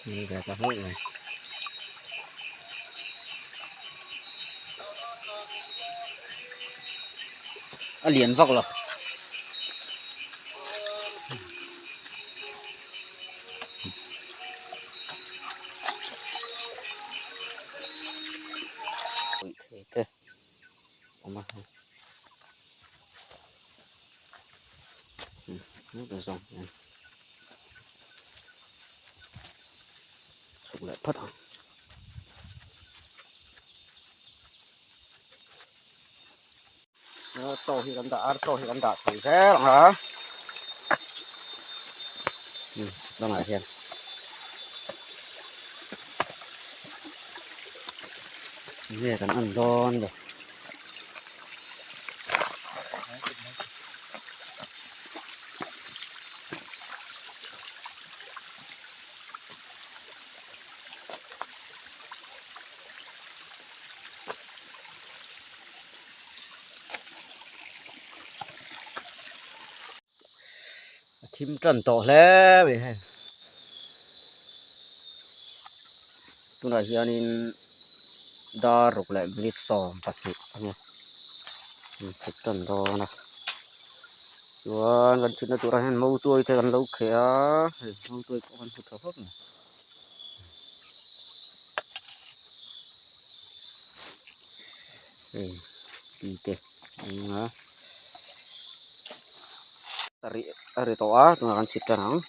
Ni ve ta hlauh mai. A lian vak lo. Thei te awm a hei zawng hian chhuk leh phawt ang. Chaw hi kan dah a chaw hi kan dah chho zel ang a lamah hian nge kan en dawn le. A thim tan tawh hle mai hei tunah hianin dar ruk leh minute 12 a ni chhuk tan dawn a chuan kan chhutna turah hian mautuai te kan lo kheh a hei mautuai pawh kan hmu tha khawp mai. Hei tui te a awm a a ri a ri tawh a tunah kan chhit tan ang.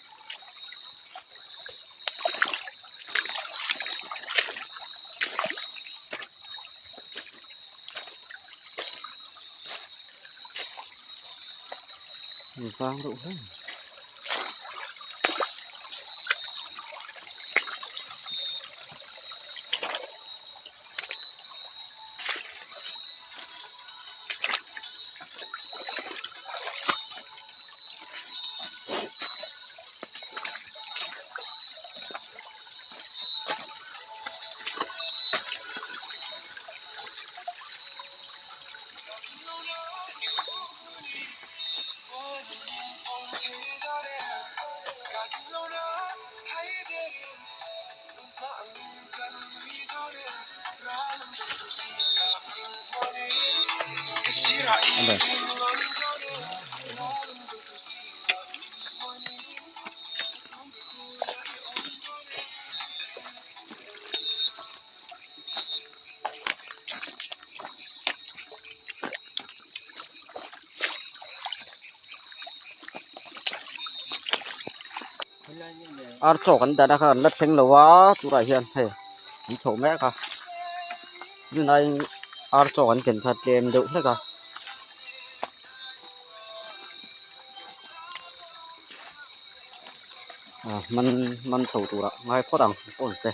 Vang deuh hle. Ar chaw kan dahna kha an la thleng lo a turah hian hei an chho mek a tunlai ar chaw kan ken kha tlem deuh hlek a. Man man chho turah ngai phawt ang pawh ni se.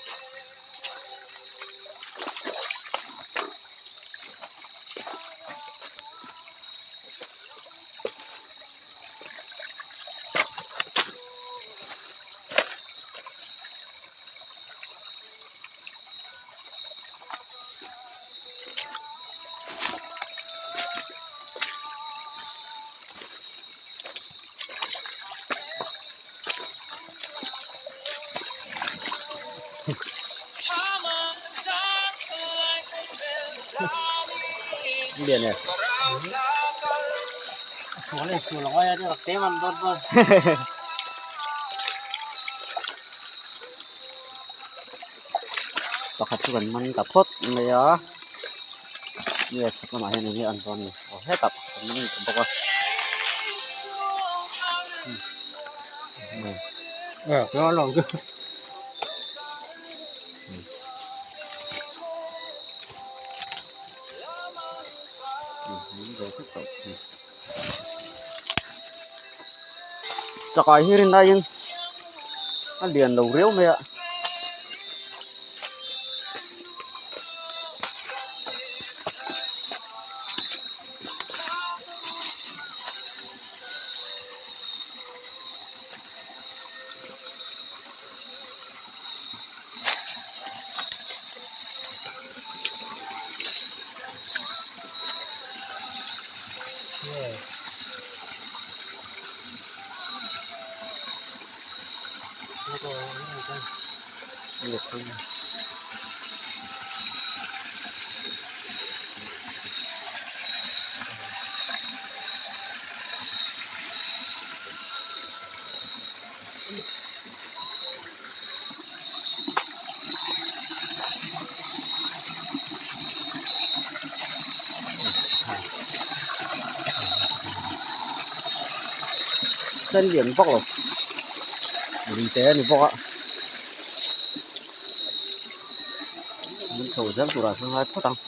Lian e. Pakhat chu kan man ta phawt mai a nge chhak lamah hian eng nge an dawn ni aw hetah pakhat an man ta bawk a. Chakai hi rin laiin a lian lo riau mai a. Sen lian vak lo lui te a ni bawk a min chho zel turah chuan ngai phawt ang.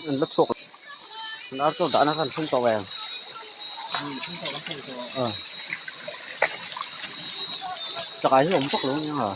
An la chhuak an ar chaw dahna kha an thleng tawh em chakai hi a awm vak lo ania nga.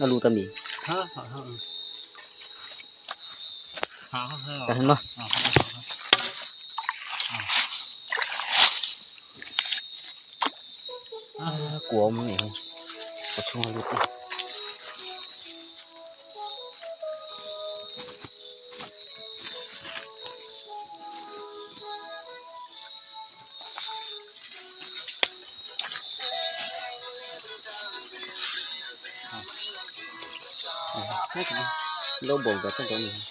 A lut a mi ta hen maw kua awm a nih hi a chhunga lut hi. Lo bawm ve tlat dawn a ni.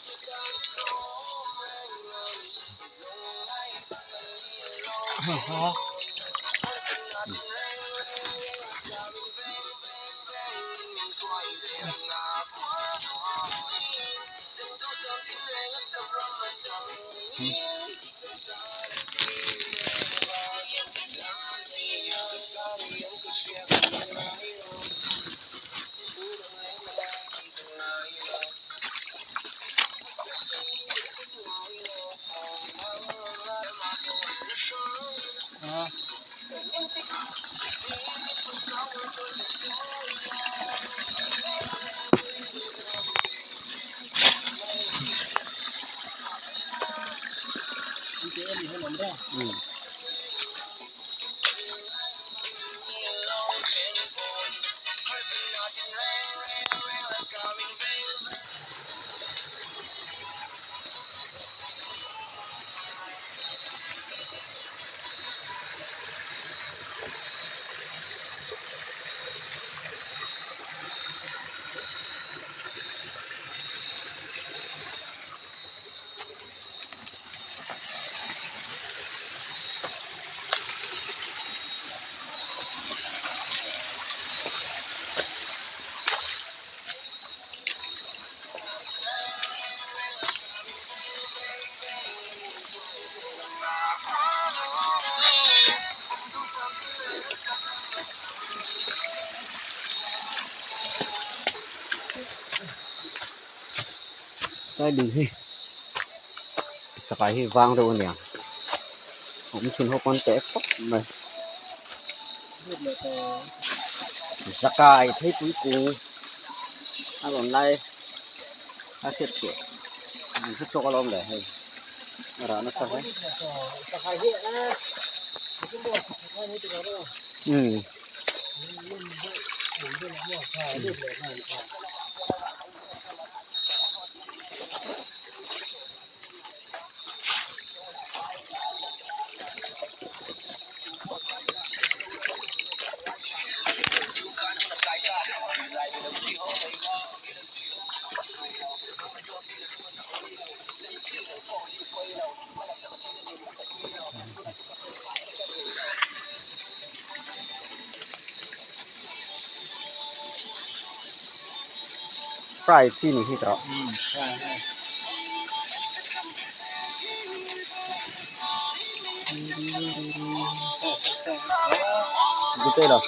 Tlai lui hi chakai hi vang deuh a niang awm chhun ho pawn teh khawp mai zakai theipui kung a rawn lai a hriat chhuah an hre chhuak alawm le hei a rah nasa hle umm. Fry chi ni hi tawh. Detail lo.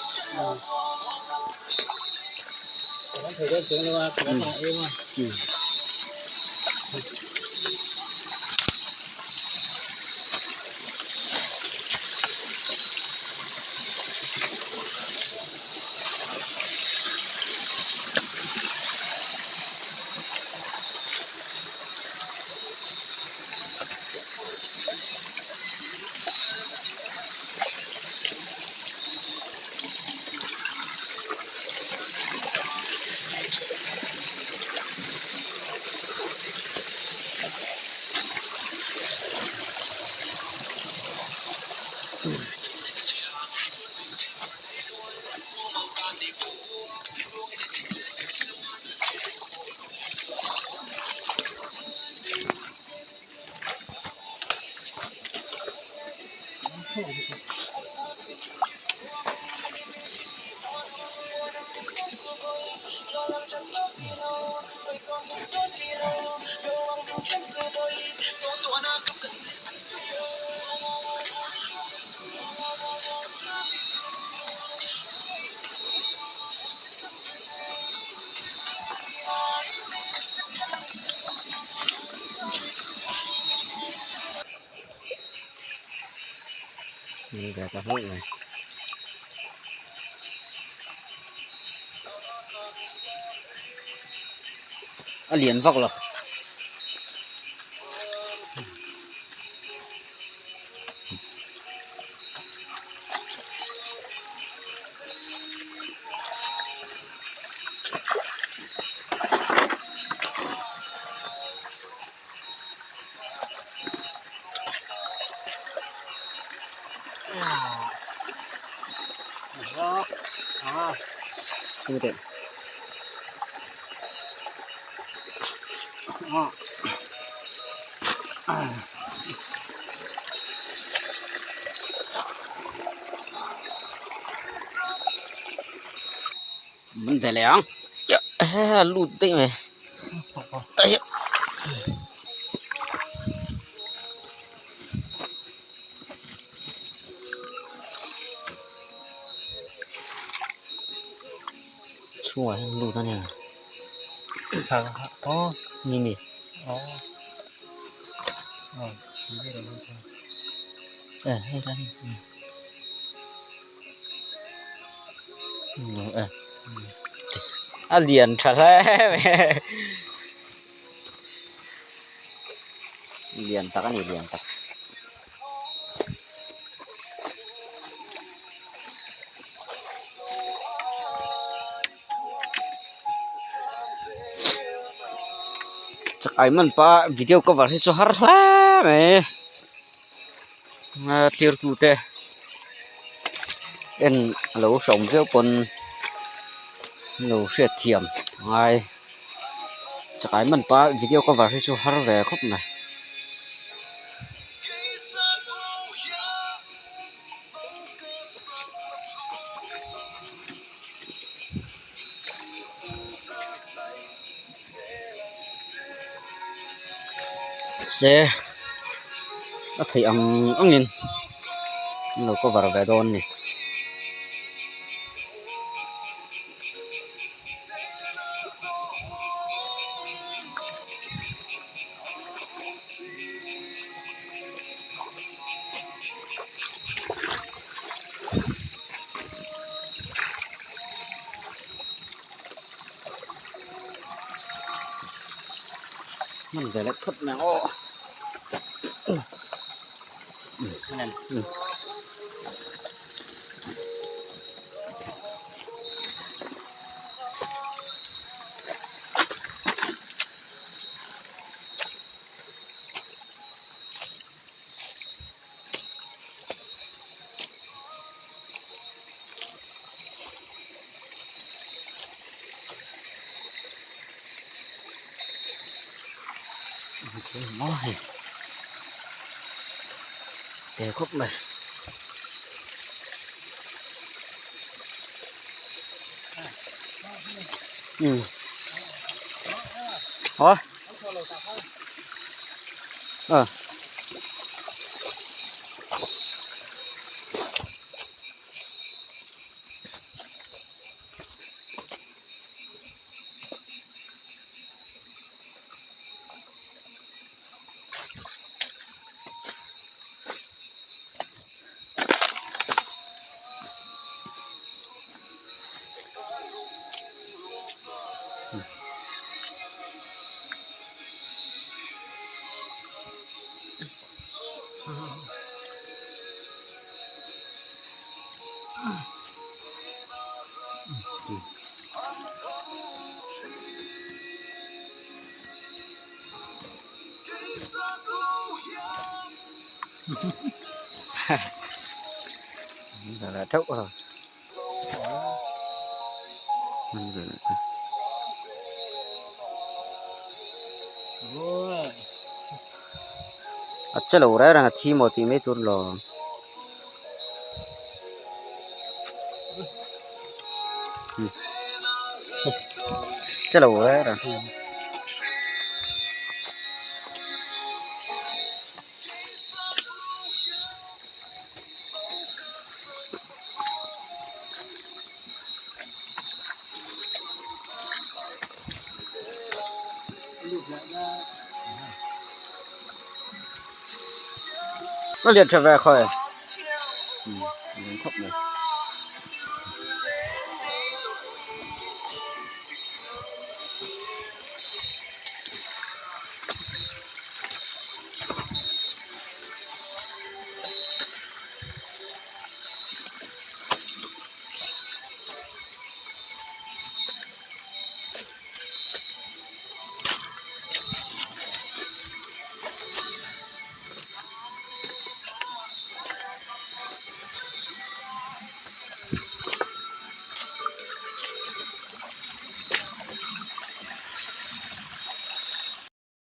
Ni ve ta hlauh mai. A lian vak lo. Teh. Mình về liền. Lụt tí mày. Đấy. Chua lụt nó nè. Ồ. Nhìn đi. Ồ. Ờ, hay ra đi. Ờ. A lian tha hle mai. Lian tak a ni lian tak. Chak ai man pa video cover hi chu har hle mai. Thlir tu te en a lo hreawm viau pawn lo hriat thiam a ngai. Chakai man pa video cover hi chu har ve khawp mai. Se a theih ang angin an lo cover ve dawn a ni. Hman ve leh phawt mai ang aw. Te khawp mai. Ừ. Ủa? Ờ. Là thấu rồi. A che lo reng reng a thi maw tih mai tur lo. Che lo reng reng. Nó lian tha ve khawi. Lian khawp mai.